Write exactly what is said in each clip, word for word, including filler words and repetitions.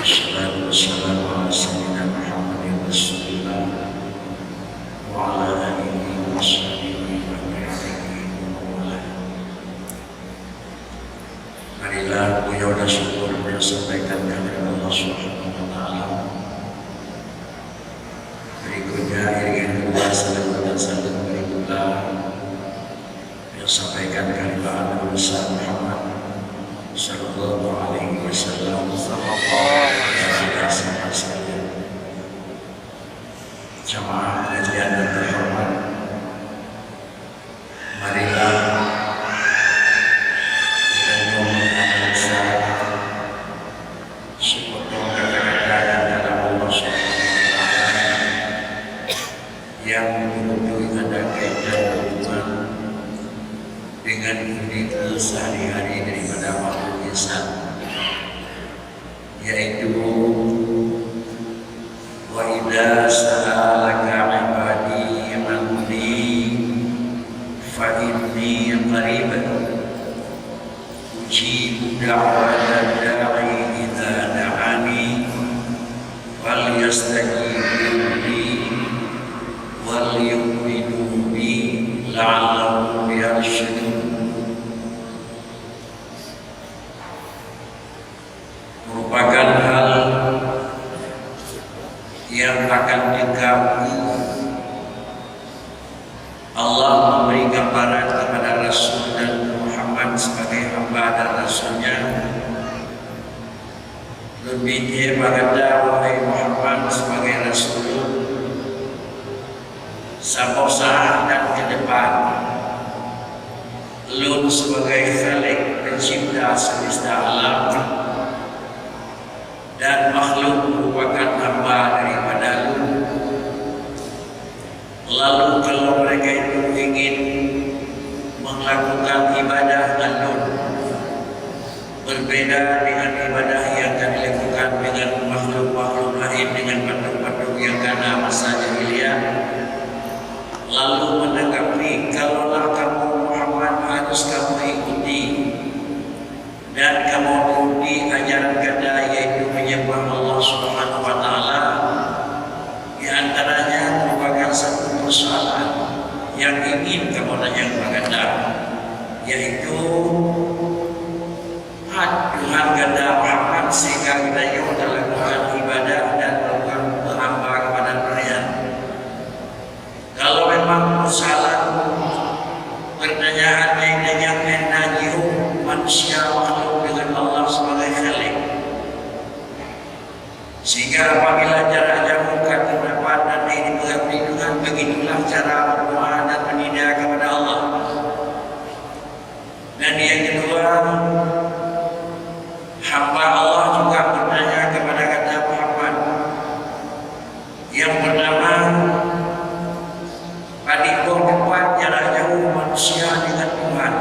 Wassalatu wassalamu ala sayyidina Muhammadin Rasulillah wa ala alihi wa sahbihi wa tabi'ihi wa man walah. Marilah puja dan syukur kita sampaikan kehadirat Allah Subhanahu wa Taala. Berikutnya, iringan kedua, salawat dan salam berikutlah yang sampaikan kehadirat Nabi besar Muhammad sallallahu alaihi wasallam. Sallallahu alaihi wasallam. Jamaah pengajian yang terhormat, marilah kita menganalisa sepotong kata-kata yang dalam Allah Subhanahu wa Taala yang betul-betul ada kaitan hubungan dengan kehidupan sehari-hari daripada makhluk insan, yaitu, "Wa idza sa'alaka 'ibadi 'anni fa inni qarib, ujibu da'watad da'i idza da'ani, falyastajibu li wal yu'minu bi la'allahum yarsyudun." Merupakan hal yang akan teuka Allah memberi gambaran kepada Rasul dan Muhammad sebagai hamba dan Rasul-Nya. Lôn bi thèe bak gata, wahai Muhammad, sebagai Rasul Lôn, saboh saat dan ke depan, Lôn sebagai Khalik, Pencipta semesta alam, dan makhluk merupakan hamba daripada Lôn. Lalu kalau mereka itu ingin melakukan ibadah ngon Lôn, berbeda dengan ibadah yang ka dilakukan dengan makhluk-makhluk lain, dengan patung-patung yang kana masa jahiliyah, lalu menanggapi, "Kalaulah kamu, Muhammad, harus kamu ikuti dan kamu turuti ajaran gata, yaitu menyembah Allah Subhanahu wa Taala, di antaranya merupakan satu persoalan yang ingin kamu tanya kepada gata, yaitu, pat Tuhan gata, Muhammad, sehingga geutanyoe talakukan ibadah dan melakukan hamba kepada Tuhan?" Kalau memang persoalan pertanyaan nyang na jiôh manusia makhluk dengan Allah sebagai Khalik, sehingga apabila jarak jauh ka teudapat dan dipeugah perlindungan, begitulah cara berdoa dan menida kepada Allah. Dan yang kedua, hamba Allah juga bertanya kepada gata Muhammad, yang pertama, padum boh teumpat jarak jauh manusia dengan Tuhan?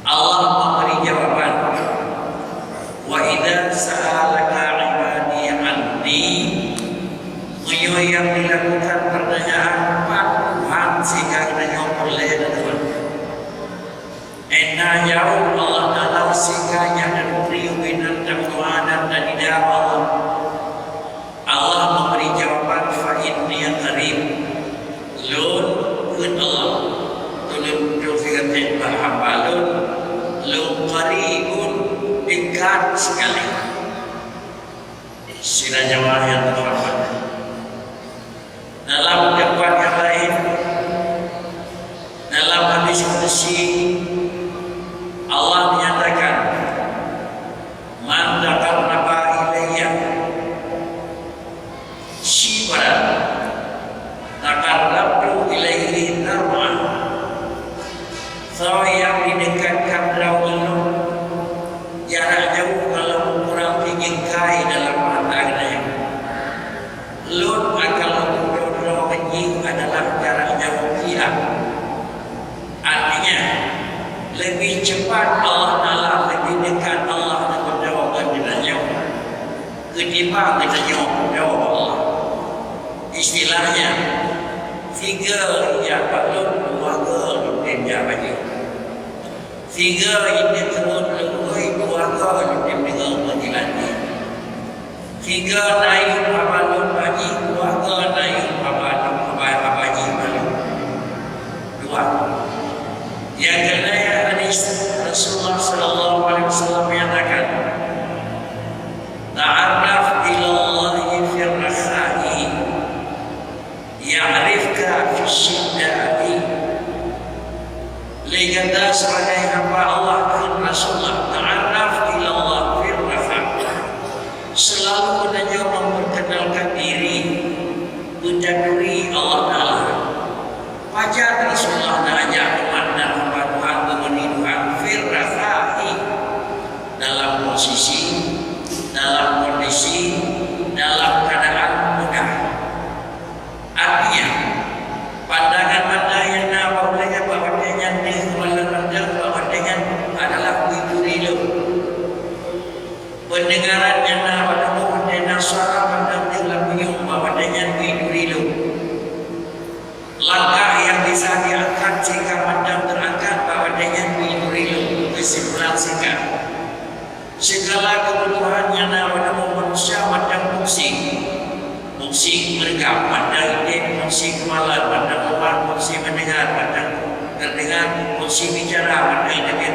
Allah memberi jawaban, "Wa idza sa'alaka 'ibadi 'anni," meunyoe yang dilakukan pertanyaan, "Pat Tuhan?" sehingga geutanyoe peureulée lagée nyan. Éna jaweueb Allah Taala sehingga nyang teupeuri ubé nan tameudoá dan tanida bak Allah. Allah memberi jawaban, "Fa inni qarib." Lôn, kheun Allah, tuleueng teufikat bak hamba Lôn, Lôn qaribun, dekat sekali. Sidroe jamaah yang terhormat, dalam tempat yang lain, dalam hadis qudsi, Allah menyatakan, "Man taqarraba ilayya shibran, taqarrabtu ilaihi dzira'an." Soe nyang jidekatkan droe Lôn, jarak jauh walau ukurang sijeungkai dalam mata geutanyoe, Lôn akan lôn peuduek droe jih adalah jarak jauh kiat. Artinya, lebih cepat Allah Taala, lebih dekat Allah dengan droe geutanyoe ketimbang geutanyoe peuduek Allah. Istilahnya, sigoe jak bak Lôn, dua goe Lôn tem jak bak jih. Sigoe jiteupeue Lôn, dua goe Lôn tem deungoe peujilan jih. Keulayan haba lôn bagi, dua keulayan haba lôn, haba, haba jih bagi. Dua. Nyang keulhèe, hadis Rasulullah sallallahu alaihi wasallam menyatakan, "Ta'arraf ilallahi fir rakha'i, ya'rifka fis syidda'i." Lé gata sebagai hamba Allah, kheun Rasulullah, "Ta'arraf ilallah fir rakha." Selalu geutanyoe memperkenalkan diri, beutaturi Allah Ta'ala. Pajan Rasulullah na ajak umat dan hamba Tuhan, beumeuri Tuhan, fir rakha'i, dalam posisi, dalam kondisi, dalam keadaan mudah. Artinya, pandangan mata nyang na bak ulèe bak watèe nyan deuh, keumalon mata bak watèe nyan adalah kuturi lôn. Peundengaran nyang na bak tuboh watèe na suara mantong deuh lam bunyueng bak watèe nyan kuturi lôn. Langkah nyang bisa jiangkat sehingga mantong teuangkat bak watèe nyan kuturi lôn. Keusimpulan singkat. Segala kebutuhan nyang na bak tuboh manusia mantong fungsi. Fungsi meureugang mantong idéh, fungsi keumalon mantong mumat, fungsi mendengar mantong teudeungar, fungsi bicara mantong idéh,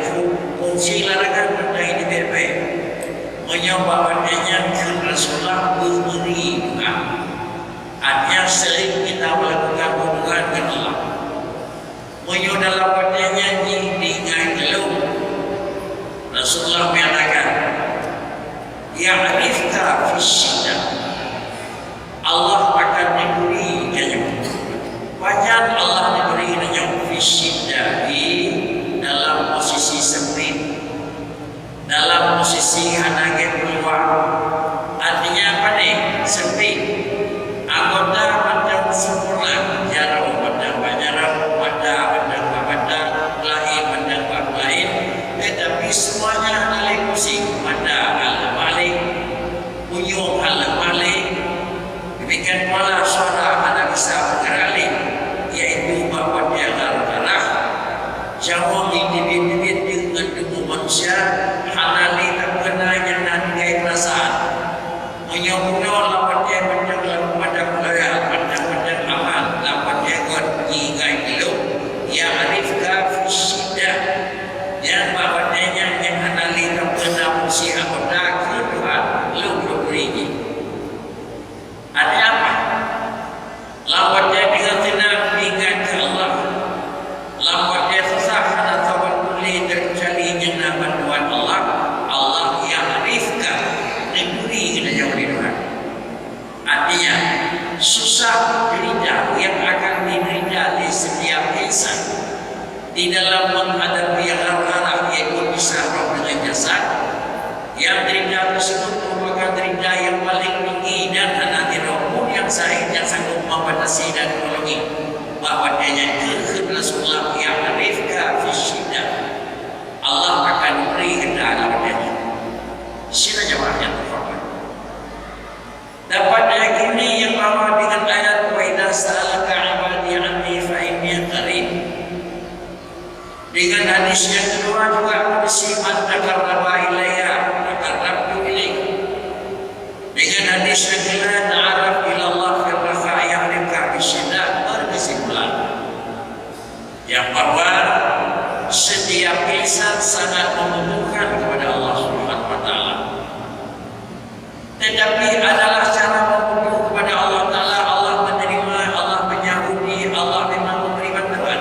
fungsi larangan mantong idéh bèk. Meunyoe bak watèe nyan kheun Rasulullah beumeuri Tuhan. Artinya sering kita melakukan hubungan dengan Allah. Meunyoe dalam watèe nyan jih diingat lôn, Rasulullah menyatakan, "Ya'rifka fis syiddah." Allah akan neuturi tanyoe. Pajan Allah neuturi tanyoe? Fis syiddahi, dalam posisi sempit. Dalam posisi hana gét peuluang. Artinya padé? Sempit. Anggota mantong sempurna, jaroe mantong bak jaroe, mata mantong bak mata, laén mantong bak laén, tetapi semuanya hana lé fungsi. Mata hana lé, bunyueng hana lé, demikian pula suara hana bisa bergerak lé, yaitu bak watèe arah-arah. Jaweueb jiteubiet-teubiet deungon tuboh manusia, hana lé tapeuna nyang na tinggai peurasaan. Meunyoe bunoe lam watèe mantong lam padang raya, mantong-mantong aman, lam watèe göt jiingat lôn, ya'rifka fis syiddah. Nyan bak watèe nyan nyang hana lé tapeuna fungsi anggota keu Tuhan, lôn neuturi jih. Artinya apa? Lam watèe deungon seunang ingat keu Allah. Lam watèe susah hana saban puléh, teukecuali nyang na bantuan Allah. Allah ya'rifka, neuturi geutanyoe lé Tuhan. Artinya, susah derita yang akan diderita lé setiap insan di dalam menghadapi gharah-gharah, yaitu pisah roh dengan jasad, Nyang derita tersebut merupakan derita nyang paleng tinggi dan hana sidroe pun nyang saéh nyang sanggob membatasi dan menolongi. Bak watèe nyan kheun Rasulullah, "Ya'rifka fis syiddah." Allah akan bri gata lam watèe nyan. Sidroe jamaah nyang terhormat. Dapat diyakini nyang bahwa dengan ayat, "Wa idza sa'alaka 'ibadi 'anni fa inni qarib." Dengan hadis nyang keudua juga berisi, "Man taqarraba ilayya taqarrabtu ilaih." Dengan hadis nyang keulhèe, "Ta'arraf ilallah fir rakha ya'rifka fis syiddah." Berkesimpulan, yang bahwa setiap insan sangat membutuhkan kepada Allah Subhanahu wa Ta'ala. Tetapi adalah cara membutuh kepada Allah Ta'ala, Allah menerima, Allah menyahudi, Allah memang memberi bantuan.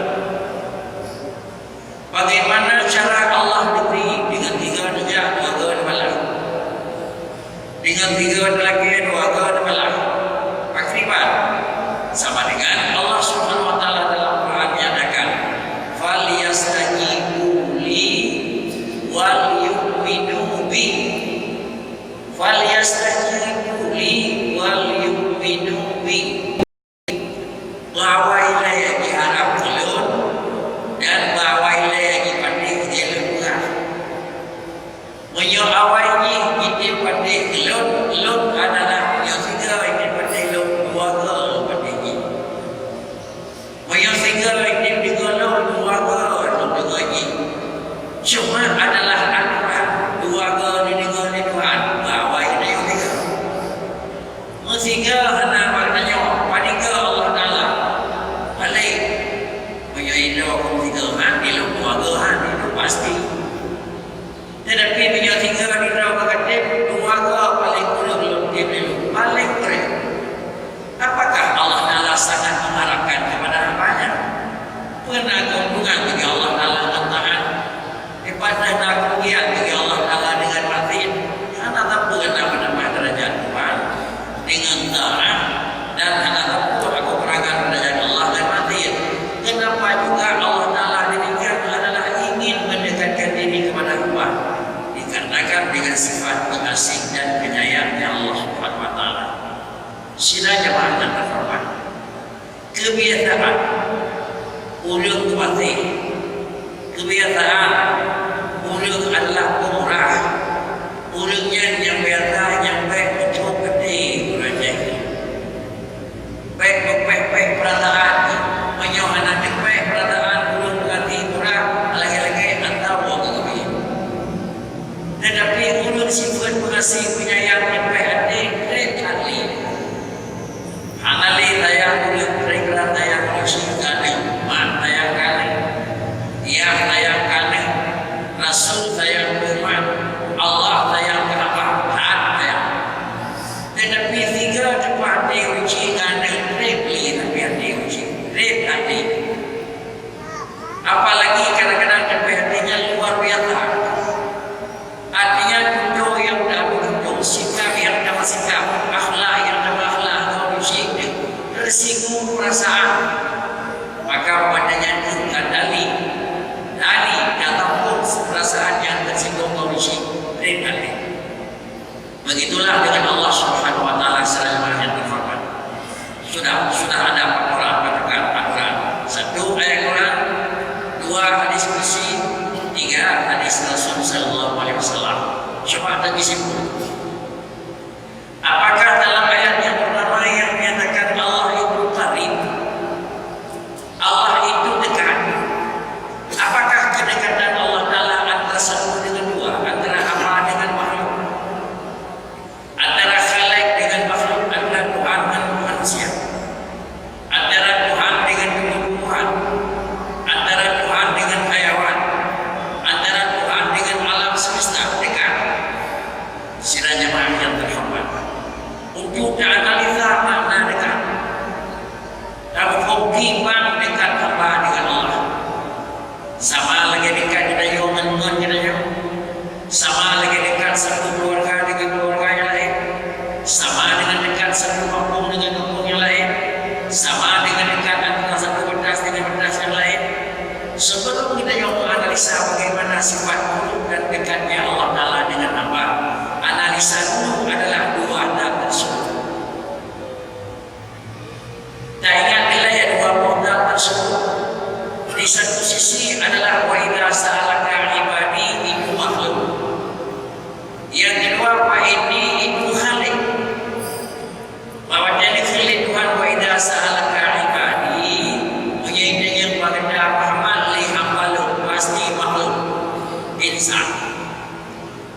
Bagaimana cara Allah diberi? Dengan tiga saja, dua ga neubalah. Dengan tiga neulakèe, dua ga neubalah. Pakriban? Sama dengan Allah Subhanahu wa Ta'ala dalam Quran nyatakan, "Falyastajibu li wal yu'minu bi." "Falyastajibu li wal yu'minu bi." Beuawai lé jiharab keu lôn, dan beuawai lé jipatéh jileueng peugah. Meunyoe awai jih jitem patéh keu lôn, lôn adalah meunyoe siga jitem patéh lôn, dua ga lôn patéh jih. Meunyoe siga jitem deungoe lôn, dua ga lôn deungoe jih. Cuma adalah aturan, dua ga neudeungoe lé Tuhan, beuawai lé siga. Ureuëng geumaté, keubiasaan ureuëng adalah peumurah. Ureuëng nyan nyang biasa nyang bèk meucok até ureuëng nyan. Bèk meupéh-péh peurasaan. Meunyoe hana teupéh peurasaan ureuëng geumaté murah, lagèe-lagèe atau woe geubi. Teutapi ureuëng sifeuet meugaséh peunyayang teupéh até, trép that lé. Hana lé sayang ureuëng, trép-trép sayang ureuëng syiek ka lheueh, mak sayang ka lheueh, yah sayang ka lheueh, rasul sayang keu mak, Allah sayang keu haba, that sayang. Teutapi siga teupah até ureuëng syiek ka lheueh, trép lé tapi até ureuëng syiek, trép até. Apalagi kadang-kadang teupah até nyan luar biasa. Artinya, tutoe nyang tameututoe, sikap nyang tameusikap, akhlak nyang tameuakhlak, atau syiek tersinggung perasaan, maka pada nyan ka tali, tali dan tampung perasaan nyang tersinggung oleh syiek. Begitulah dengan Allah Subhanahu wa Taala, saudara yang terhormat. Sudah, sudah ada aturan, aturan, aturan. Satu ayat Quran, dua hadis qudsi, tiga hadis Rasul sallallahu alaihi wasallam. Coba kita simpul. Apakah dalam ayat yang pertama yang menyatakan Allah itu qarib? Allah itu dekat. Apakah kedekatan Allah Taala antara satu dengan dua, antara hamba dengan makhluk? Antara Khalik dengan makhluk, antara Tuhan dan manusia, antara Tuhan dengan tumbuh-tumbuhan, antara Tuhan dengan hayawan, antara Tuhan dengan alam semesta, dekat. Sidang jamaah yang terhormat, untuk dianalisa makna dekat, tamuphom kiban dekat hamba dengan Allah. Sama lagèe dekat geutanyoe ngon, ngon geutanyoe. Sama lagèe dekat satu keluarga dengan keluarga yang lain. Sama dengan dekat satu kampung dengan kampung yang lain. Sama dengan dekat antara satu batas dengan batas yang lain. Sebelum geutanyoe menganalisa bagaimana sifat buruk dan dekatnya Allah Taala dengan hamba, analisa dulu adalah dua zat tersebut. Taingat nilai dua boh zat tersebut. Di satu sisi adalah wa idza sa'alaka ibadi, itu makhluk. Yang kedua, fa inni, itu Khalik. Bahwa jadi Khalik Tuhan, wa idza sa'alaka ibadi, meunyoe tanyong bak gata Muhammad lé hamba lôn, pasti makhluk, insan.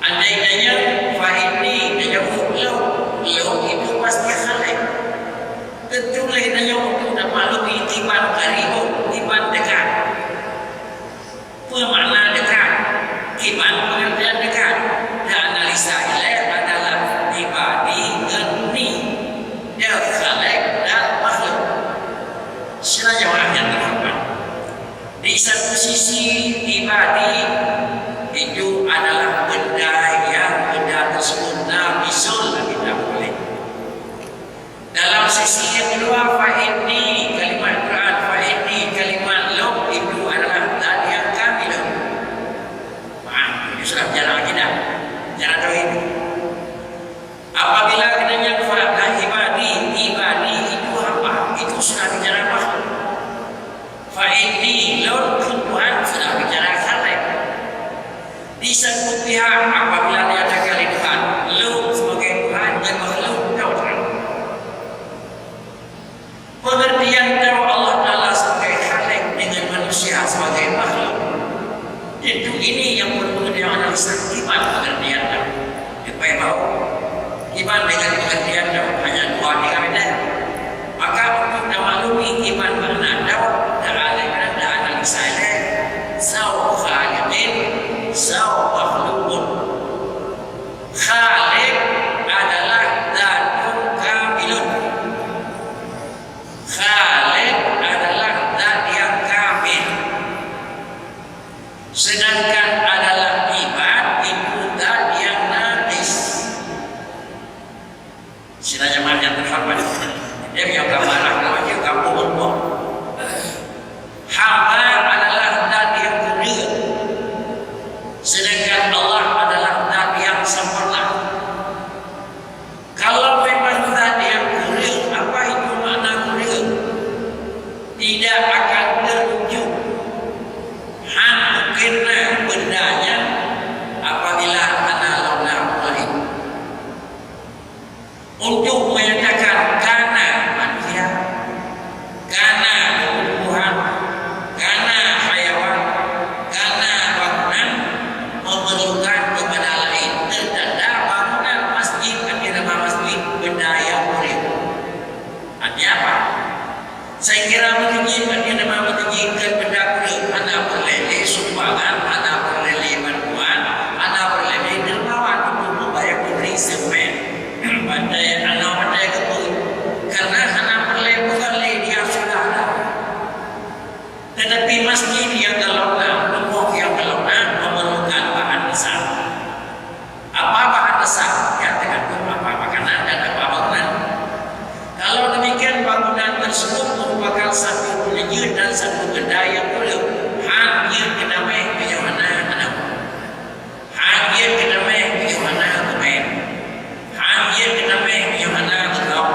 Andai tanyong fa inni, tanyong lôn, lôn itu pasti Khalik. Tentu lé tanyong untuk tapaklumi kiban qaribun, kiban dekat. Peue makna dekat? Kiban pengertian dekat. Dan analisa ilèe adalah ibadi ngon ni. Dan Khalik dan makhluk. Sidang jamaah yang terhormat. Di satu sisi, ibadi itu adalah benda yang, benda tersebut naqisul, kita boleh. Dalam sisi yang kedua, fa inni, kalimat Quran, fa inni, kalimat lôn itu adalah zat yang kamil. Paham? Ini sudah bicara akidah, bicara tauhid. Apabila kita nyang fa ibadi, ibadi itu hamba, itu sudah bicara makhluk. Fa inni, lôn kheun Tuhan, sudah bicara Khalik. Di satu pihak, apabila dinyatakan lé Tuhan, lôn sebagai Tuhan dan makhluk, tahu Tuhan. Pengertian tahu Allah Taala sebagai Khalik dengan manusia sebagai makhluk. Tentu ini yang perlu dianalisa, kiban pengertian tahu. Supaya tahu, kiban dengan pengertian tahu hanya dua tiga beda. Maka untuk tamaklumi kiban makna tahu, dan analisa ilèe, saboh Khaliqin, saboh makhluqun. Khaliq adalah zatun kamilun. Khaliq adalah zat yang kamil. Sedangkan adalah ibad itu zat yang naqis. Sidang jamaah yang terhormat, Untuk menyatakan kana manusia, kana tumbuhan, kana hayawan, kana bangunan memerlukan kepada lain, tertanda bangunan masjid, arti nama masjid, benda yang urip. Artinya apa? Sehingga meuseujid, arti nama meuseujid, keu benda urip, hana peureulée lé sumbangan, hana peureulée lé bantuan, hana peureulée lé dermawan untuk membayar pemberi semen. Batée, aneuk batée keupeue? Karena hana peureulée peugah lé dia sudah ada. Tetapi masjid yang dalam na, rumoh yang dalam na memerlukan bahan dasar. Apa bahan dasar? Ya, tergantung apa makanan dan apa bangunan. Kalau demikian, bangunan tersebut merupakan satu penyeujut dan satu benda yang urip. Han jeuet keutameh meunyoe hana, hana. Han jeuet keutameh meunyoe hana keumén. Han jeuet keutameh meunyoe hana beugau.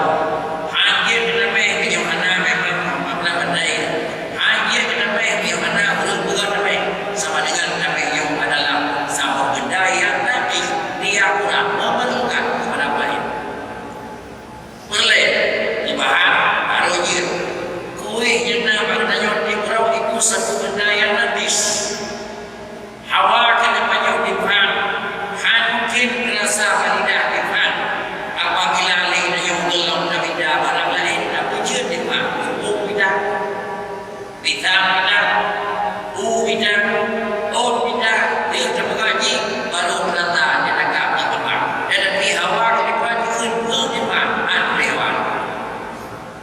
Han jeuet keutameh meunyoe hana memang meunan bandai. Han jeuet keutameh meunyoe hana ureuëng peugah tameh. Sama dengan tameh nyoe adalah saboh benda yang najis, dia kurang memerlukan kepada lain. Peureulée, ibarat, barô jeuet. Kueh nyang na bak geutanyoe di uroe itu satu benda yang najis. Hawa keuneuk panyöt dipat, han mungken rasa bak lidah dipat. Apabila lé geutanyoe geulom tabida barang laén, tapeujeuet dipat, muphom dipat. Pisang mita, u mita, ôn mita, lheueh tapeugah jih, barô meurata nyang tangkab jih teuma. Dan pih hawa keuneuk jikheun peue teuma, han lewat.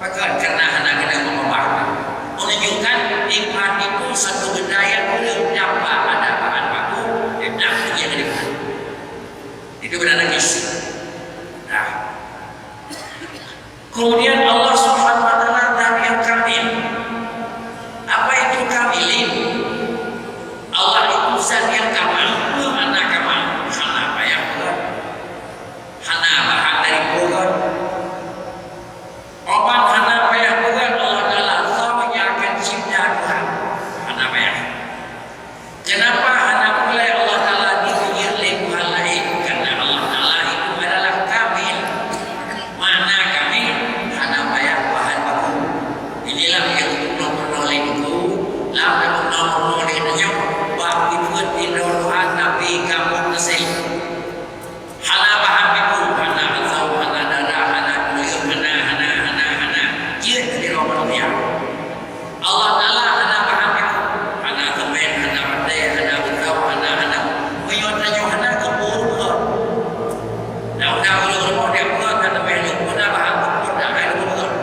Pakon? Karena hana keunong meumeubat. Menunjukkan dipat itu satu benda yang urip tanpa ada bahan baku, dan tak punya dipat. Itu benda najis. Nah, Kemudian Allah Subhanahu wa Taala zat yang kamil. Apa itu kamilin? Allah itu zat yang kamil. Peue makna kamil? Hana payah peugah. Hana bahan dari peugah. Obat hana payah peugah, Allah Taala zat yang akan cipta Tuhan. Hana payah. Kenapa hana peureulée Allah Taala jijeuet lé Tuhan laén? Karena Allah Taala itu adalah kamil. Makna kamil, hana payah bahan baku. Inilah yang geupeugah lé Teungku, lam geupeugah lé tanyoe, bak peuet indroe Tuhan, tapi kamoe teuseuleuh. Hana bahan baku, hana asau, hana darah, hana kuyeuk, hana, hana, hana, hana. Jeuet sidroe manusia. Allah Taala hana bahan baku, hana semen, hana batée, hana beutong, hana, hana. Meunyoe tanyoe hana, keupeue reumeung? Dah udah ureuëng rumoh dia peugah, hana semen, hana bahan baku, hana reumeung.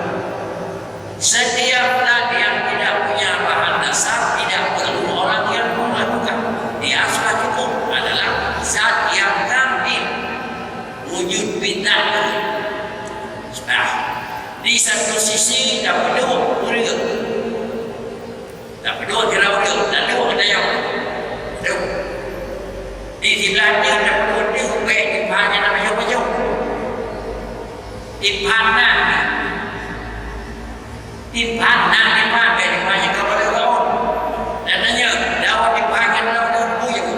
Setiap zat yang tidak punya bahan dasar tidak perlu orang yang melakukan. Dia sudah cukup adalah zat yang kamil, wujud fitrah. Nah, di satu sisi tapeuduek ureuëng, tapeuduek jaroe ureuëng, lalu ada yang di sebelah dia tapeuduek ureuëng, baik di bahagian apa-apa. Di mana? Di mana, di mana, di mana kau boleh tahu? Dan tanya, dakwah di mana, dakwah di mana?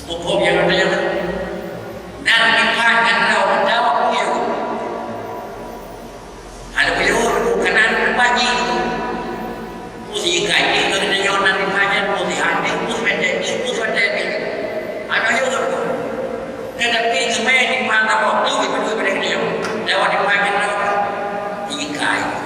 Hukum yang ada yang dan di mana, dakwah di mana? Ada beliau kanan bagi. Pusi gaji keu geutanyoe nan dipajan, pusi hati, pusi pendek, pusi pendek. Ada juga tu. Tetapi kemai di mata waktu di kedua pada geutanyoe. Lewat dipajan lewat. Tiga itu.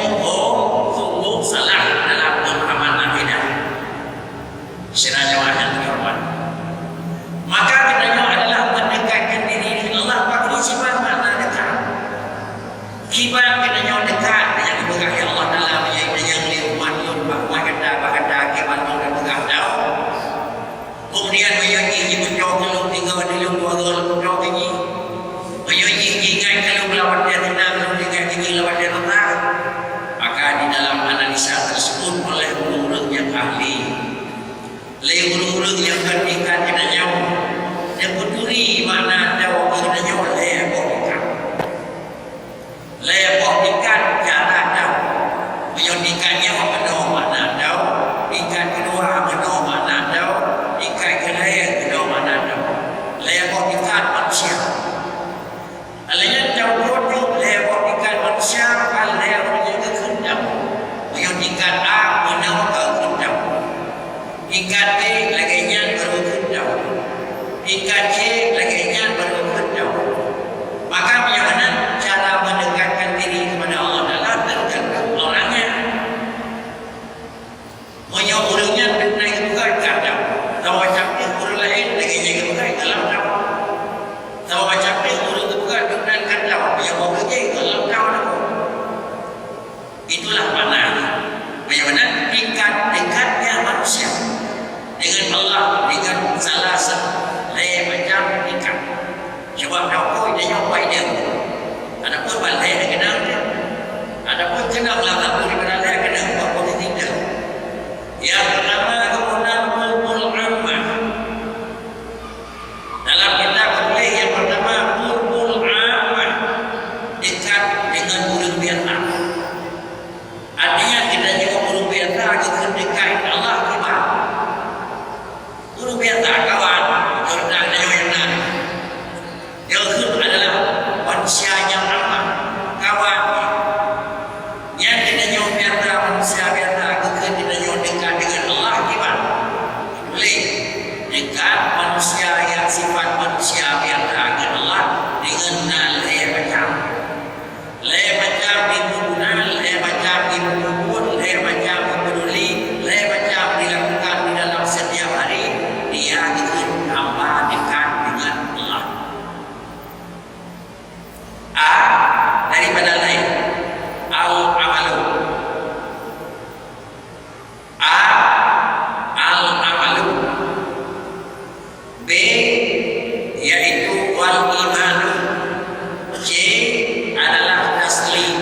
Oh, sungguh salah dalam pemahaman akidah. Sira jamaah yang terhormat. Maka geutanyoe adalah mendekatkan diri dengan Allah, pakri sifat makna dekat. Kiban geutanyoe dekat dengan peugah ya Allah Taala, meunyoe geutanyoe lé umat lôn, bak umat gata, bak gata, kiban lôn geupeugah tau. Kemudian meunyoe jih jipeucok keu lôn tiga di lôn dua goe lôn peucok keu jih. Meunyoe jih jingat keu lôn lam watèe seunang lôn jingat keu jih lam watèe susah. Maka di dalam analisa tersebut oleh ureueng-ureueng nyang ahli, lé ureueng-ureueng nyang kon tingkat geutanyoe, neupeuturi makna tau keu geutanyoe lhèe boh tingkat. Lhèe boh tingkat cara tau. Meunyoe tingkat nyoe meunoe makna tau, tingkat keudua meunoe makna tau, tingkat keulhèe meunoe makna tau. Lhèe boh tingkat manusia. Lheueh nyan tau buet lhèe boh tingkat manusia, ban lhèe ureueng nyang geukheun tau. Meunyoe tingkat A meunoe ka geukheun tau. Tingkat B lagèe nyan barô kheun tau. Tingkat C lagèe nyan barô kheun tau. Maka meunyoe meunan cara mendekatkan diri kepada Allah Taala tergantung orangnya. Meunyoe ureueng nyan deungon geupeugah ka tau, saboh macam pih ureueng laén lagèe nyan geupeugah ka lheueh tau. Saboh macam pih ureueng geupeugah deungon ka tau, nyang boh geujeh ka lheueh tau. Itulah makna. Bagaimana tingkat dekatnya manusia dengan Allah dengan salah satu lhèe macam tingkat. Sebab tau koi tanyoe pai dia. Adapun ban lhèe keunong dia. Adapun keunong lam saboh daripada lhèe keunong buat posisi dia. Yang pertama kemudian kurbul ammah. Dalam kitab tuléh nyang pertama, qurbul ammah, dekat dengan ureueng biasa. Artinya, geutanyoe ureueng biasa geukheun dekat ngon Allah kiban. Ureueng biasa, kawan, contoh geutanyoe nyang na. Nyang geukheun adalah manusia nyang ammah, kawan. Nyan geutanyoe biasa, manusia biasa, geukheun geutanyoe dekat dengan Allah kiban. Boleh dekat manusia nyang sifat manusia biasa dengan Allah dengan na lhèe macam. Lhèe macam ibu guna, lhèe macam ibu puput, lhèe macam ibu peduli, lhèe macam dilakukan di dalam setiap hari, dia geukheun hamba dekat dengan Allah. A, daripada laén. Al-amalu. A, al-amalu. B, yaitu wal imanu. C adalah taslim.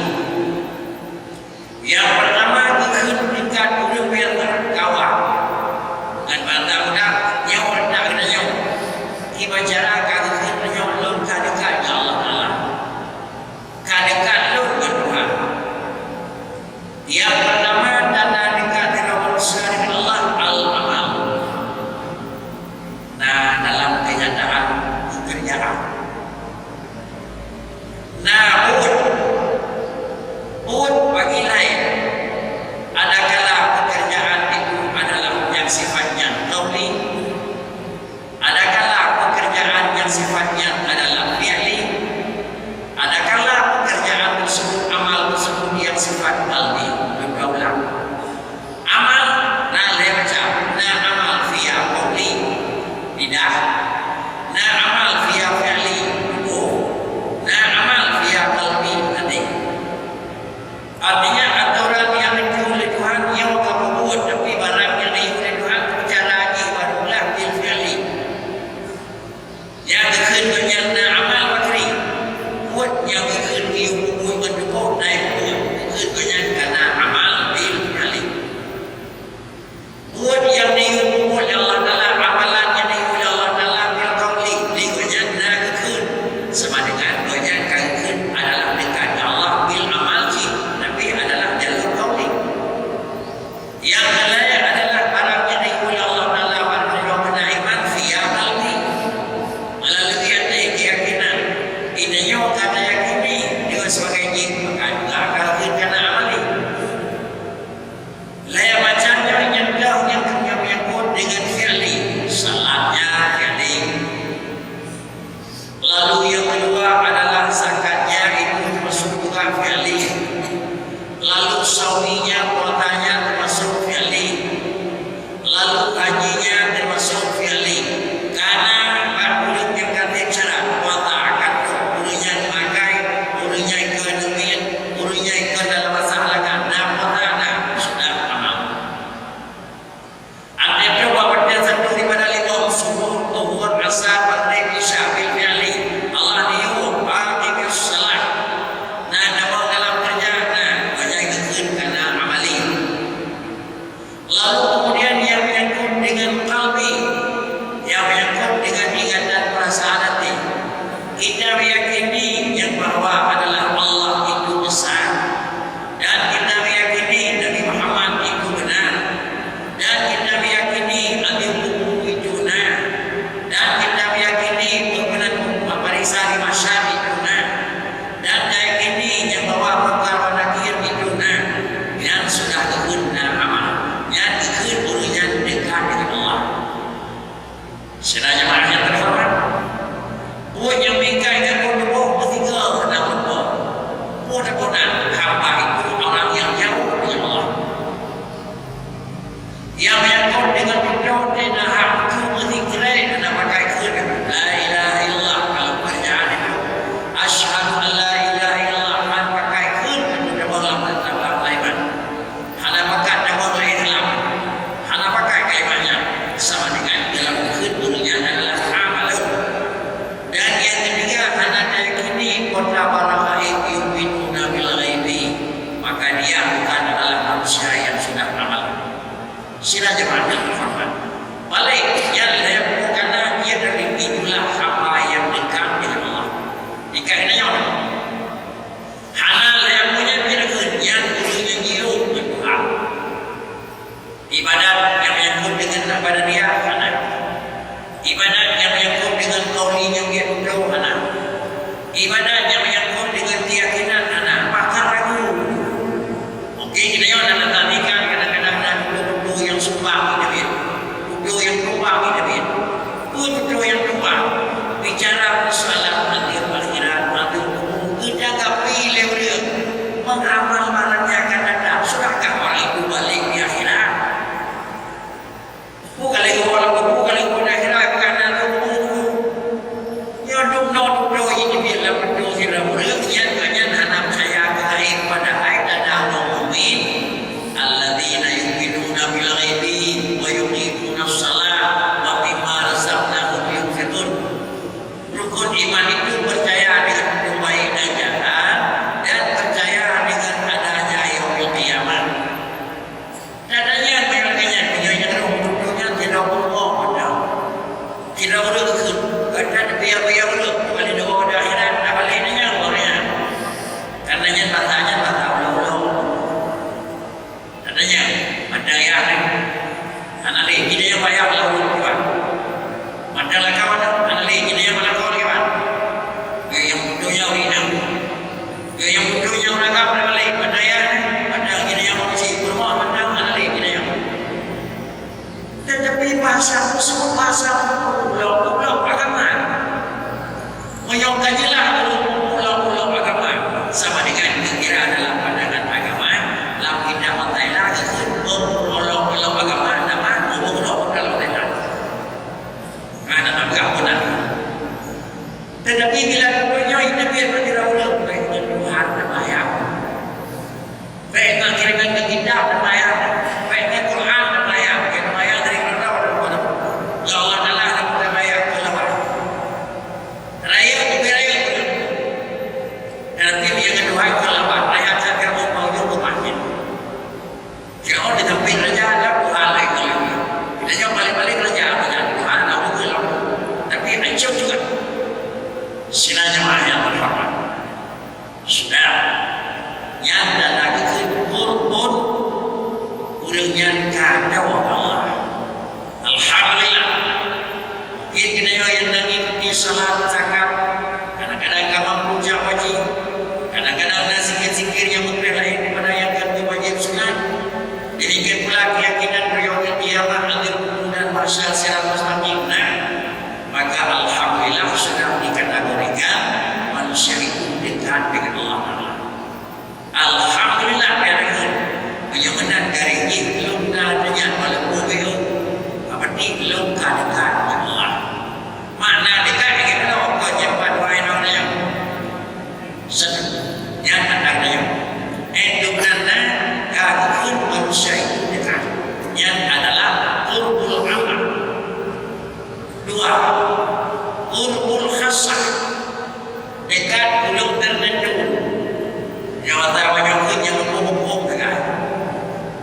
Nyang pertama, geukheun tingkat ureueng biasa, kawan. Ngon bahasa mudah, nyoe ureueng geutanyoe. Kiban cara ka geukheun tanyoe lôn ka dekat ngon Allah Taala. Ka dekat lôn ngon Tuhan. Nyang pertama, tanda dekat droe manusia dengan Allah, al-amal. Nah, dalam kenyataan pekerjaan. Nah, buet. Buet bagi laén. Adakala pekerjaan itu adalah yang sifatnya qauli, adakala pekerjaan yang sifatnya adalah fi'li, adakala pekerjaan tersebut, amal tersebut yang sifat qalbi, pergaulan. Amal na lhèe macam, na amal via qauli, lidah, na amal via fi'li, tuboh, na amal via qalbi, hati. Artinya, atoran nyang neuteuh lé Tuhan nyoe ka peubuet, tapi barang nyang neuyue lé Tuhan cara jih barulah bil fi'li. Nyang geukheun geuh nyan na amal bakri. Buet nyang geukheun geuyue peubuet ngon tuboh, na buet geukheun geuh nyan ka na Saumi nyan puasa nyan teumasok fi'li. Lalu haji nyan teumasok fi'li. Kana bak ureueng nyang ka tém syarat puasa ka trok, ureueng nyan makai, ureueng nyan ka neumiet, ureueng nyan ka dalam masa halangan, na puasa na, sudah tamam. Até coba watèe satu daripada limong, suboh, dhuhur, asar, magrib, isya, bil fi'li, Allah neuyue, "Aqimis shalah." Na tamong dalam keureuja, na, banyak geukheun kana amali. Lalu kemudian yang menyangkut dengan kalbi, yang menyangkut dengan ingatan perasaan hati. Kita meyakini yang bahwa adalah Allah itu besar. Dan kita meyakini Nabi Muhammad itu benar. Dan kita meyakini adil kubur itu na. Dan kita meyakini pembenaran barisan di mahsyar itu na. Dan meyakini nyang bahwa Mungkar wa Nakir itu na. Nyan sudah geukheun na amal. Nyan geukheun ureueng nyan dekat dengan Allah. Syedara jeumaáh nyang teuhoreumat, buet nyang meuikat ngon buet tuboh meusigoe hana meurumpok. Buet takot na hamba itu orang yang jauh dari Allah. Nyang meunyoe deungon tutoe teuh na hak keu meusikrek hana pakai kheun, "La ilaha illallah," kalau peurjaan itu, "Asyhadu an la ilaha illallah," hana pakai kheun, hana tabang lam lam laiban. Hana pakat tabang lé Islam, hana pakai kalimat nyan, sama dengan dalam kheun ureueng nyan adalah amalun. Dan nyang ketiga, hana tayakini kota barang gaib, yu'minuna bil ghaibi, maka dia bukan adalah manusia yang sudah amal. Syedara jeumaáh nyang teuhoreumat, balik nyan lhèe peuet kana jeuet dari jumlah hamba yang dekat dengan Allah. Dekat dengan Allah. Hana lhèe peuet nyan jeuet keu nyan ureueng nyang jiyue ngon Tuhan. Ibadat nyang menyangkut dengan badaniah hana. Ibadat nyang menyangkut dengan qauli nyang biet tutoe hana. Ibadat nyang menyangkut dengan keyakinan hana. Bahkan ragu. Oke, kita nyoe na tadi kan kadang-kadang na tutoe-tutoe nyang sumpah kita biet. Tutoe nyang tumpah kita biet. Peue tutoe nyang tumpah? Bicara masalah adeueng akhirat, adeueng kubur, geutanggap lé ureueng. Mengamal malam yang akan datang, sudahkah orang itu balik di akhirat? Bukan lagi orang, bukan lagi di akhirat, bukan dalam kubur. Nyoe dum nyoe tutoe ini biar lah betul sira ureueng, nyan, nyan hana percaya gaib, padahai tanda ureueng mukmin, alladzina yu'minuna bil ghaibi wa yuqimunas shalah wa mimma razaqnahum yunfiqun. Rukun iman itu percaya dengan hukum baik dan jahat dan percaya dengan adanya yaumul qiyamah. Tanda nyan, meunyoe nyan, meunyoe nyan rhung dudoe nyan sidroe Allah mantong. Sidroe ureueng kheun, gata teubiya-biya ureueng, kali dua di akhirat, na balek nyan, ureueng nyan. Karena nyan basa nyan basa ulôn-ulôn. Katanya, mata ayah ni. Hana lé, kita yang payah lawan Tuhan. Mata lakau ni, hana lé, kita yang melakau lewat. Dia yang butuhnya orang inang. Dia yang butuhnya orang agam dah balik. Mata ayah ni, mata kita yang manusia. Rumah mata hana lé, kita yang. Tetapi bahasa musuh, bahasa musuh, pulau-pulau agama. Meunyoe ka jeulaih ureueng pulo-pulo agama, sama dengan geukira dalam pandangan agama, lam kitab Thailand geukheun ureueng pulo-pulo agama, nama ureueng pulo-pulo Thailand. Hana tapeugah beuna. Tetapi bila geupeunyoe teubiet bagi ureueng, baik Tuhan dan ayah. Bèk na kiriman keu kitab dan mayang, bèk na Quran dan mayang, bèk na mayang dari keudroe dan keudroe. Ya Allah Taala dan mayang keulawah. Rayeuk leubeh rayeuk. Dan nanti dia keudua keulawah, rakyat sakét mau mau jumpa makin. Firaun di samping raja ada dua hal lain lagi. Kita jangan balik-balik raja, raja Tuhan, Allah keulawah. Tapi hancur juga. Sila jamaah yang terhormat. Sudah. Nyan dan lagi kheun qurbun.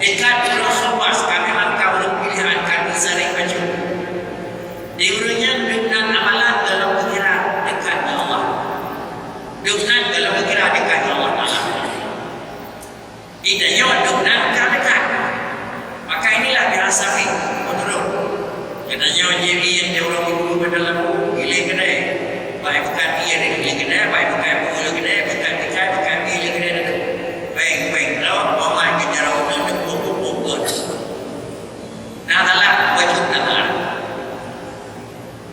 Dekat uroe khawas, kami angka ureuëng pilihan ka geusaréng bacut. Di ureuëng nyan dum nan amalan dalam pikiran dekat ngon Allah. Dum nan dalam pikiran dekat ngon Allah Taala. Di tanyoe dum nan ka dekat. Maka inilah biasa menurut. Geutanyoe jih ié di ureuëng ibu pada lampu, ilée keudè. Baik bukan ié di ilée keudè, baik bukan ié keudè, bukan ié keudè, bukan ié keudè. Beng, beng, lawak, paman, keudroe, uneun, teupuek-puek, kon. Na salah, bacut na salah.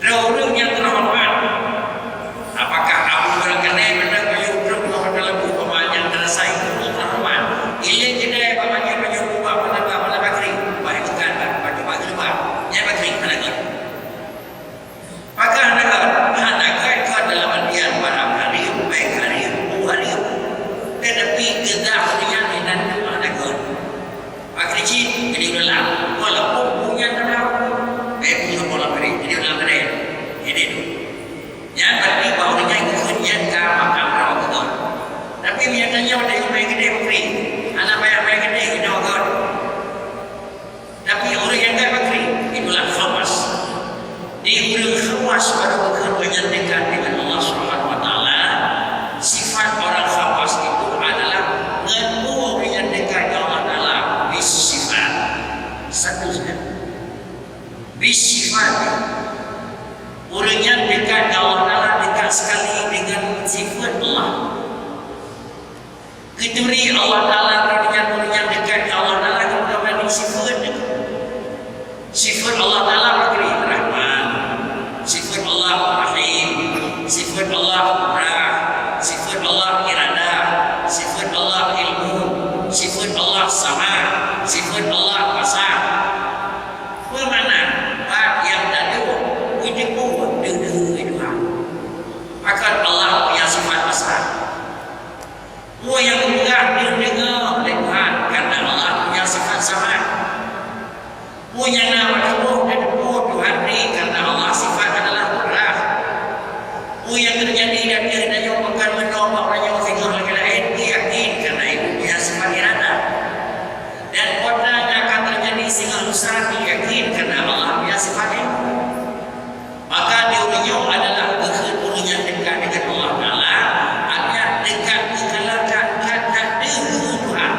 Droe ureuëng nyang teuhoreumat, apakah Abu Bakar Kandai beuna bacut droe ureuëng dalam umpama nyang teurasa itu teuhoreumat? Ilée keudè, paman, nyang bacut ubak, pada ba, pada bakri, baik bukan, ba, bacut bakri, ba. Nyang bakri, pada bakri. Pakon hana gét? Hana gét kon dalam artian barang hareuem, péng hareuem, bu hareuem. Teutapi geudah ureuëng nyan inan teuma hana gét. Pakri cit, jadi ureuëng lam. Walaupun bu nyan teuma, eh, bu nyan bola beri, jadi ureuëng lam keren. Jadi tu. Nyan berarti bahwa ureuëng nyan ikut nyan ka makam rawa gét. Tapi meunyo tanyoe dari main gede bakri, hana payah main gede, kita gét. Tapi ureuëng nyang gét bakri, itulah khawas. Di ureuëng khawas baru ureuëng nyang dekat dengan Allah Subhanahu wa Taala. Sifat orang khawas itu adalah ngon ureuëng nyang dekat dengan Allah Taala, bisifat. Satu saja. Bisifat. Ureuëng nyang dekat dengan Allah Taala dekat sekali dengan sifat Allah. Keuturi Allah Taala, ureuëng nyang, ureuëng nyang dekat ngon Allah Taala, geupeugah banding sifeut. Sifeut Allah Taala bukri Rahman, sifeut Allah Rahim, sifeut Allah Qudrah, sifeut Allah Iradah, sifeut Allah Ilmu, sifeut Allah Sama, sifeut Allah Basar. Peue makna? Pat nyang taduek, beujeuet deuh-deuh Tuhan. Pakon Allah punya sifat basar. Peue nyang geupeugah deuh deungoe lé Tuhan, karena Allah punya sifat samad. Peue nyang na bak tuboh teudeungoe Tuhan bri, karena Allah sifat adalah kudrah. Peue nyang teujadi dan nyang tanyoe pakon meunoe bak uroe nyoe singoh lagée laén, yakin, karena Ibu punya sifat iradah. Dan kota nyang akan teujadi singoh lusa, yakin, karena Allah punya sifat ilmu. Maka di ureuëng nyoe adalah keuheun ureuëng nyang dekat dengan Allah Taala, artinya dekat geukalonkan that-that deuh Tuhan.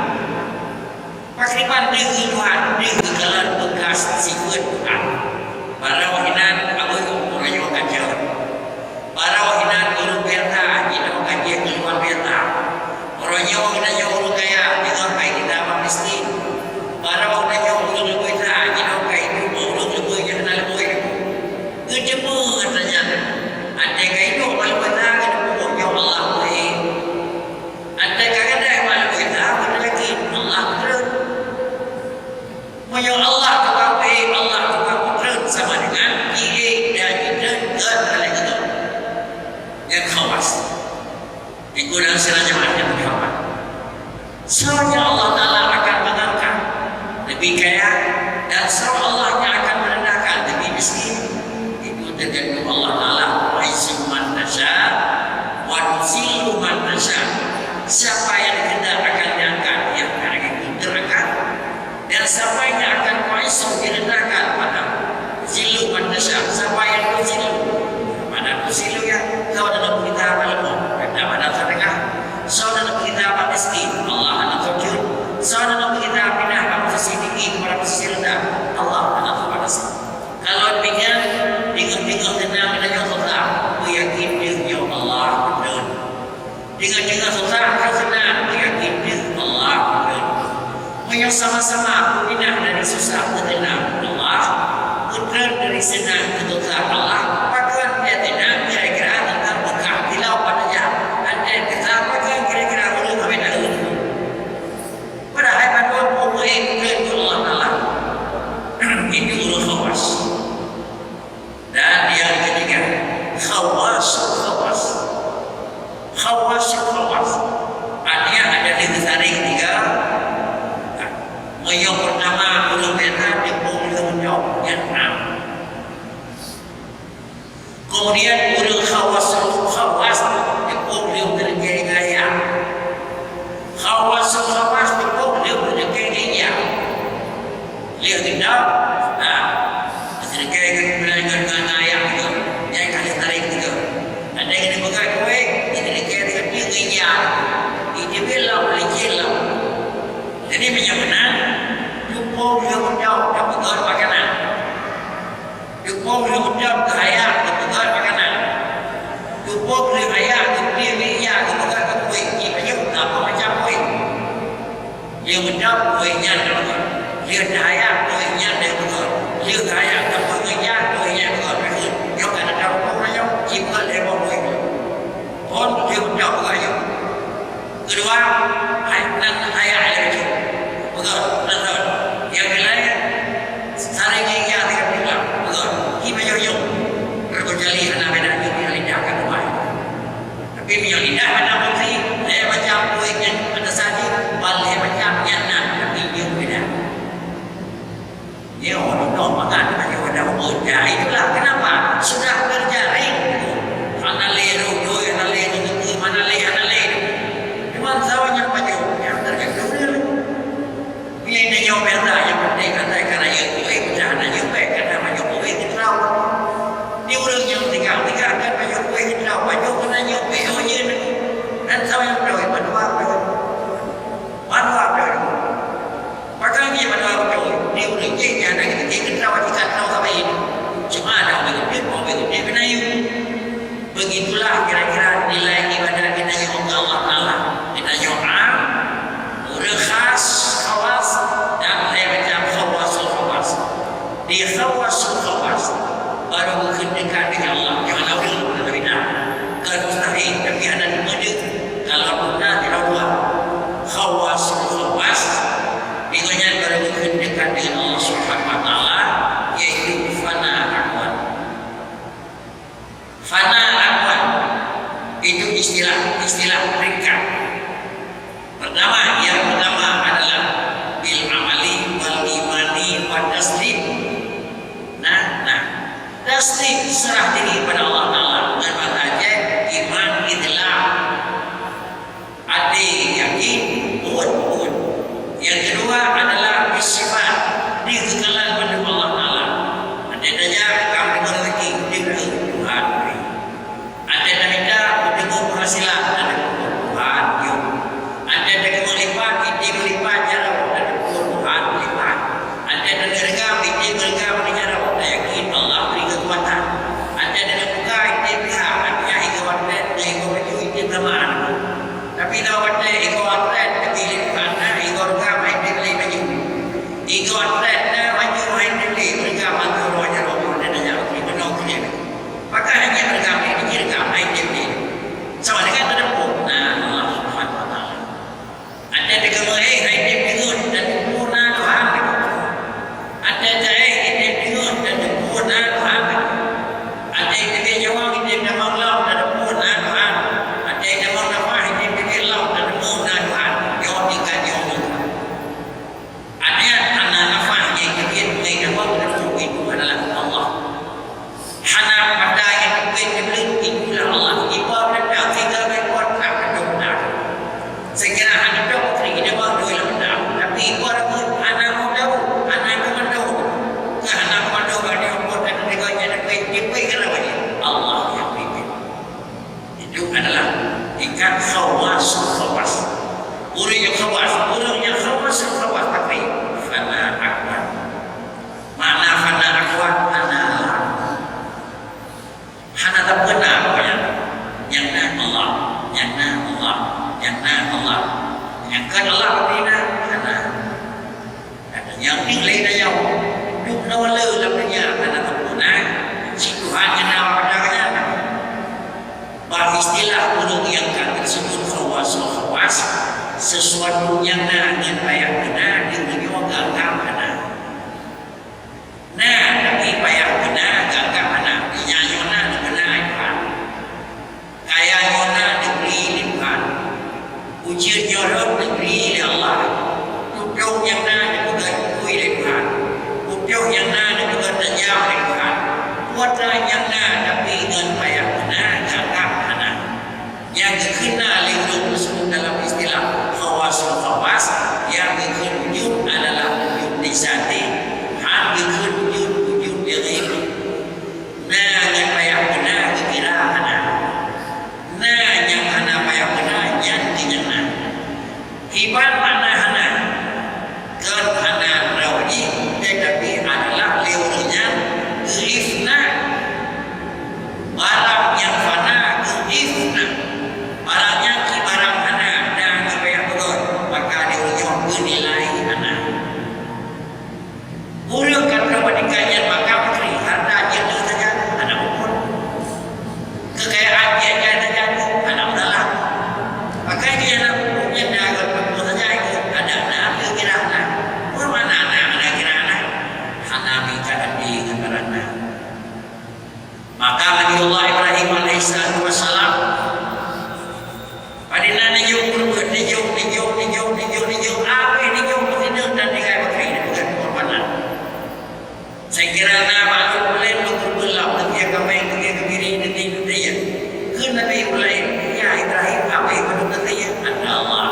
Pakriban deuh Tuhan, deuh geukalon bekas sifeut Tuhan. Barô inan abeuh ureuëng nyoe ka jeuet. Barô inan ureuëng biasa, jinoe ka jeuet keuluar biasa. Uroe nyoe geutanyoe ureuëng kaya, teungoh hai geutanyoe miskin. Barô geutanyoe ureuëng leubeh that, jinoe ka iduek ureuëng leubeh nyang hana leubeh. Geuceumeuet atra nyan. Até ka iduek bak leubeh that, geutanyoe, "Ya Allah, wahé." Até ka gadai bak leubeh that, geutanyoe yakin Allah treun. Meunyoe Allah tukang wahé, Allah tukang treun sama dengan ié dan treun geutanyoe. Nyang khawas. Minggu dan sira jemaah yang berhormat. Soe nyang Allah Taala akan mengangkat lebih kaya dan soe Allah nyang akan merendahkan lebih miskin, itu tergantung Allah Taala. Tu'izzu man tasya wa tuzillu man tasya. Siapa yang dikehendak akan diangkat, yang akan terangkat. Dan siapa yang akan ku'izzu direndahkan pada zillu man tasya, siapa yang tuzillu pada tuzillu ya, soe dalam kita apa lemah, pada pada sedekah, soe dalam kita apa miskin, Allah akan terjun, soe dalam kita pindah pada posisi tinggi kepada posisi rendah, Allah akan terbatas. Kalau demikian, tinggal-tinggal tenang dan yang tetap, yakin diri Allah betul. Deungon-deungon susah keu seunang, yakin deuh Allah meukeuen. Meunyoe sama-sama peuminah dari susah keu seunang Allah, meukeuen dari seunang keu susah Allah, pakon pih seunang kira-kira teuntang beukah kilau pada jak. Andai kisah pakon kira-kira ureuëng habéh tahu. Padahai bandum ureuëng meukeuen keu Allah Taala. Itu ureuëng khawas. Dan yang ketiga, khawasul khawas. Khawasul khawas. Artinya ada tiga saring tiga. Meunyoe pertama, ureuëng biasa dipeuleumah nyoe, nyang enam. Kemudian ureuëng khawasul khawas dipeuleumah terjadi gaya. Khawasul khawas dipeuleumah terjadi gaya. Jadi meunyoe meunan, cukup lheueh udeb tapeugöt makanan. Cukup lheueh udeb geuhayat tapeugöt makanan. Cukup lheueh hayat geupie miet tapeugöt keu kueh, jipajoh saboh macam kueh. Lheueh udeb kueh nyan tapeugöt. Lheueh hayat kueh nyan tapeugöt. Lheueh hayat tapeugöt nyan kueh nyan tapeugöt. Nyoe ka na tapeugöt nyoe, jipeugöt lhèe boh kueh. Phôn lheueh udeb tapeugöt nyoe. Keudua, hai-, nan hayat nyang lucu. Beutôi, beutôi. Nyang keulhèe, saréng nyang ia tinggai peugah. Beutôi. Ié meunyoe nyoe, kecuali hana beda nyoe, nyang lidah ka teumai. Tapi meunyoe lidah hana beutôi, lhèe macam kueh nyang pada saji, ban lhèe macam nyan na, tapi nyoe beda. Nyoe, nyoe mangat pajoh dah ubeut. Ya, itulah kenapa sudah terjaring. Hana lé rôh doi, hana lé rôh geukeu, hana lé, hana lé. Cuman sawa nyang pajoh, nyang tergantung dia. Bila tanyoe biasa, yang penting asai ka rayeuk kueh, mudah hana nyoe bèk, kadang pajoh kueh keu trau. Di ureueng nyang tinggai-tinggai akan pajoh kueh keu trau, pajoh keu tanyoe, pih oh ye. Dan sawa nyang trau, bandua trau. Bandua trau. Pakon jih bandua beutôi, di ureueng jih nyang hana geuteubiet keu trau, jih ka trau sabe nyoe. Cuma ada ureueng geuteubiet, ureueng geuteubiet keunayu. Begitulah kira-kira nilai ibadah geutanyoe keu Allah Taala. Geutanyoe am, ureueng khas, khawas, dan lhèe macam khawasul khawas. Di khawasul khawas, baru geukheun dekat dengan Allah. Jangan ureueng berbeda. Kan mustahil, tapi hana teuma deuh. Kalau beuna, tidak dua. Khawasul khawas, Di gobnyan baru geukheun dekat dengan Allah Subhanahu wa Taala, yaitu fana akwal. Fana akwal itu istilah, istilah ringkas. Pertama, yang pertama adalah bil amali wal imani wa taslim. Nah, nah, taslim serah diri pada Allah Taala, ngon bahasa Aceh iman idlam. Até yakin, buet, buet. Nyang keudua adalah bisifat, dikeukalan mandum Allah Taala. Até tajak, ka meudeungoe rezeki, dikeu Tuhan bri. Até tamita, meudeungoe penghasilan, tadeupeue Tuhan yue. Até takeumeung lipat, item lipat jaroe, tadeupeue Tuhan lipat. Até taneuk reugam, item reugam di jaroe, tayakin Allah bri keukuatan. Até taneuk buka, item pihak, artinya igoe atlet, igoe baju, item samaan. Tapi na watèe igoe atlet teubiet lé Tuhan, na igoe reugam hai teubiet lé maju. Igoe atlet na maju hai teubiet lé reugam ateueh roh jaroe dan nyang di meunoe keu nyan. Pakon hana reugam lé, jih reugam hai teubiet lé. Sama dengan teudeungoe na Allah Subhanahu wa Taala. Até teukeumeu'éh hai teubiet deungon dan teupeue na Tuhan. Até taéh item deungon dan teupeue na Tuhan. Até teubiet nyawöng item tamong lom dan teupeue na Tuhan. Até tamong nafah item teubiet lom dan teupeue na Tuhan. Nyoe tingkat nyoe Tuhan. Até hana nafah nyang teubiet ngon nyawöng dan teupeue itu adalah Allah. Hana mata nyang teubiet teubiet itulah Allah. Iba mata tiga ekor tak ada mata. Sekira hana dok putri ida bang dua lam mata. Tapi iba ragut hana mau tahu, hana mau tahu. Ke hana mau tahu bani Allah dan mereka nyang teubiet teubiet kerana Allah yang teubiet. Itu adalah tingkat khawasul khawas. Ureueng nyang khawas, ureueng nyang khawasul khawas tapi fana akwal. Makna fana akwal, hana lam. Hana tapeuna apa nyang, nyang na Allah, nyang na Allah, nyang na Allah. Nyang kon Allah pih na, hana. Nyang pih lé na nyoe, dum na le lam dunia hana tapeuna, si Tuhan nyang na pada nyan. Bak istilah ureueng nyang ka teusebut khawasul khawas, sesuatu nyang na ngon payah beuna di dunia gagam hana. Na, tapi payah beuna gagam hana. Nyan nyoe na neubeuna ai Tuhan. Kaya nyoe na neubri lé Tuhan. Ujeuen nyoe rhot neubri lé Allah. Tutong nyang na neupeugöt bui lé Tuhan. Utôh nyang na neupeugöt tajam lé Tuhan. Kuasa nyang na, tapi ngon payah beuna gagam hana. Nyang geukheun na lé ureueng teusebut dalam istilah khawasul khawas, nyang geukheun wujud Ureuëng ka trok bak tingkat nyan maka meutri, hareuta jeuet saja hana muphom. Keukayaan jih nyan saja hana meusalah. Pakon jih hana muphom nyan na geutanyoe saja ikot, adak na, kira na. Peue makna na, hana kira na? Hana mita até ngon barang na. Maka Nabiullah Ibrahim alaihissalatu wassalam, padahai neujok peureubeuet, neujok, neujok, neujok, neujok, neujok, habéh neujok, meusidang dan tinggai bakri, dipeugah pengorbanan. Saya kira na bak lôn puléh, lôn peureubeuet lam, teubiet kaméng, teubiet keubiring, teubiet teubiet. Kheun Nabi Ibrahim, "Ya Ibrahim, habéh padub teubiet?" Kata Allah.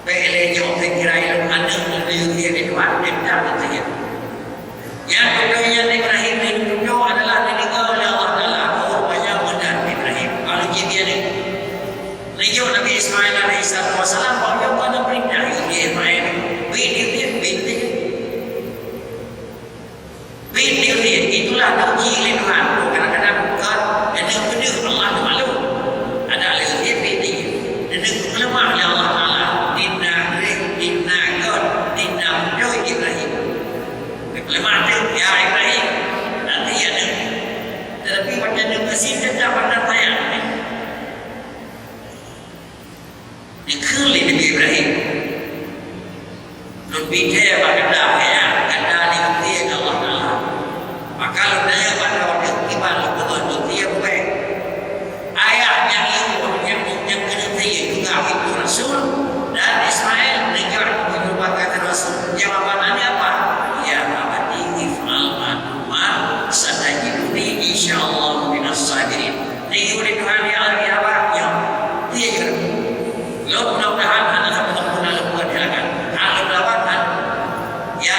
Bék lé nyoe, saya kira ilôn aneuk lôn yue di luwa, teutab teubiet. Nyang beutôi nyan Ibrahim neututoe adalah neudeungoe lé Allah Taala, oh, rupanya meunan Ibrahim. Lalu jibiet nyoe. Neujok Nabi Ismail alaihissalatu wassalam, bak nyoe ka neupeurintah yue Ismail. Bit, bit, bit, bit. Bit, bit, bit. Itulah diuji lé Tuhan. Kadang-kadang kon, dan neupeudeuh Allah teumalu. Ada lé bit, bit, bit. Dan neupeuleumah lé Allah Taala. Di na greh, di na got, di na beutôi Ibrahim. Lemah teuh, ya Ibrahim, nanti ya deuh. Tetapi macam mana masih tetap akan sayang. Dikheun lé Nabi Ibrahim. Lôn pike bak gata, ya, gata diuji lé Allah Taala. Maka lôn tanya bak droe, kiban lôn peugah lôn dia bukai. Ayah nyang iwoh, nyang, nyang keuneuk teuyeue juga itu Rasul, dan Ismail neujak meunyerupakan Rasul. Jawaban Nabi apa? "Ya abati, if'al ma tu'mar, satajiduni insyaallah minas sabirin." Teuyeue lé Tuhan, ya Abi, ya Abah, ya. Iya, ya. Lôn mudah-mudahan hana sapeue pun hana buat halangan. Hana lawan, hana. Ya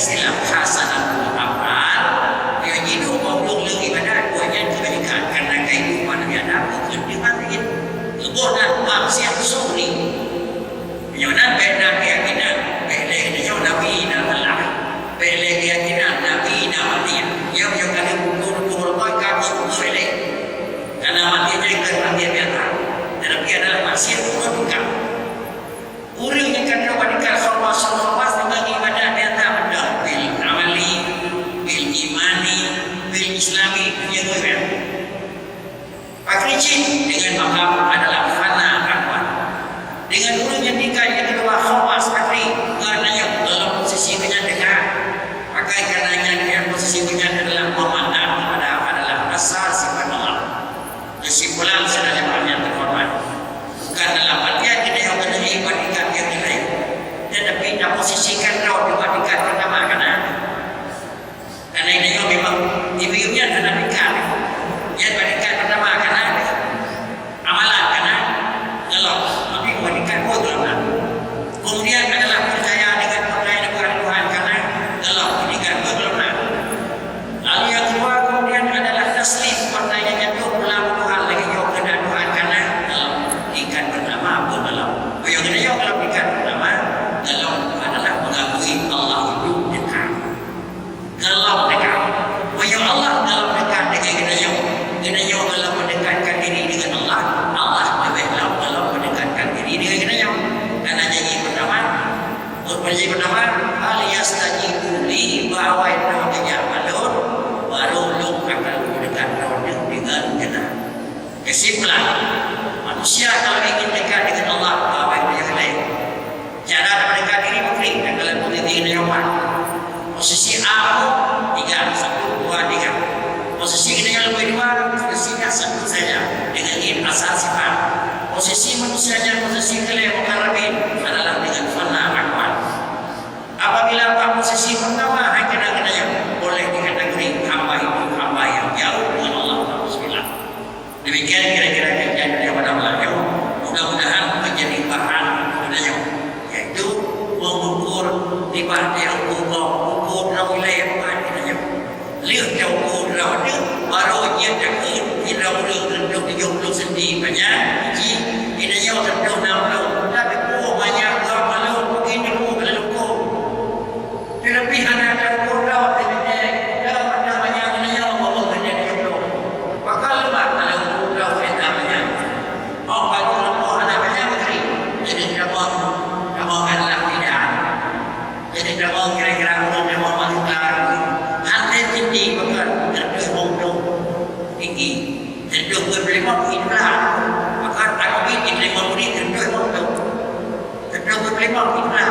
Istilah hasanatul amal, nyang jiduek bak ureuëng leueng ibadat, buet nyan keubaikan, karena kaiduman Nabi Adam bukon di masjid. Leuboh nyan maksiat suri. Meunyoe nan bèk na keuyakinan, bèk lé geutanyoe Nabi na malam, bèk lé keuyakinan Nabi na malam. Nyang meunyoe ka lheueh pukul dua puluh ka keuh lé. Karena malam nyan ka malam biasa. Tetapi adalah maksiat ureuëng tukang. Ureuëng nyang ka droe bak tingkat khawas, khawas nibak ibadat nyata mantong, bil amali, bil imani, bil islami, nyang ureuëng. Pakri cit dengan makam adalah fana akhwat. Dengan ureuëng nyang tingkat nyang keudua khawas pakri, ngon nanyok dalam posisi geuhnyan dekat. Pakai karena nyan dengan posisi geuhnyan adalah memandang kepada adalah asal sifat Allah. Kesimpulan, saudara jemaah yang terhormat, bukan dalam artian kita yang menerima tingkat yang lain, tetapi kita posisikan droe di tingkat pertama, karena, karena ini memang ibu-ibunya adalah tingkat yang pada tingkat pertama, karena amalan, karena ngelok, tapi bukan tingkat pun dalam. Kemudian adalah percaya dengan percaya dengan Tuhan, karena ngelok, tingkat pun dalam. Lalu yang kedua kemudian adalah taslim, maknanya jatuh pulang Tuhan lagi nyoe keunan Tuhan, karena dalam tingkat pertama pun dalam. Yang kedua dalam tingkat pertama dalam adalah mengakui Allah itu dekat. Dalam dekat. Meunyoe Allah dalam dekat dengan geutanyoe, geutanyoe dalam mendekatkan diri dengan Allah, Allah lebih dalam dalam mendekatkan diri dengan geutanyoe. Karena janji pertama, Ureuëng pertama, "Hal yastajibu li," bahwa itu kerja malon, baru ulung akan mendekat droe dengan jeunah. Kesimpulan, manusia kalau ingin dekat dengan Allah, bahwa itu yang lain. Cara mendekat diri mungkin, dan kalau pun diri nyoman. Posisi A, tiga, satu, dua, tiga. Posisi kita yang lebih dua, posisinya satu saja, dengan asal sifat. Posisi manusia dan posisi kalian mukarrabin adalah dengan fana akhwat. Apabila bak posisi pertama hai kena geutanyoe, boleh dikategori hamba itu hamba yang jauh dengan Allah Taala. Demikian kira-kira kajian daripada malam nyoe. Mudah-mudahan menjadi bahan geutanyoe, yaitu mengukur nibak dia ukur droe, ukur droe wilayah bukan geutanyoe. Lheueh teuku droe teuh, barô jeuet takheun sidroe ureuëng reutôh tujoh ploh senti panyang, ji geutanyoe reutôh nam ploh, ka teuku manyang gam lalu mungkin teuku ka lalu ko. Tetapi hana teuku droe teuh, droe mata manyang geutanyoe bak tujoh ploh. Maka leubeh ka lalu droe mata manyang. Oh, baru leupah hana manyang negeri. Jadi, kamoe, kamoe kan lah tidak. Jadi, kamoe kira-kira ureuëng kamoe mantong hana tinggi, bahkan reutôh limong ploh tinggi. Reutôh peuet ploh limong tinggi pula. Bahkan aku bikin lima puluh reutôh limong ploh. Reutôh peuet ploh limong tinggi pula.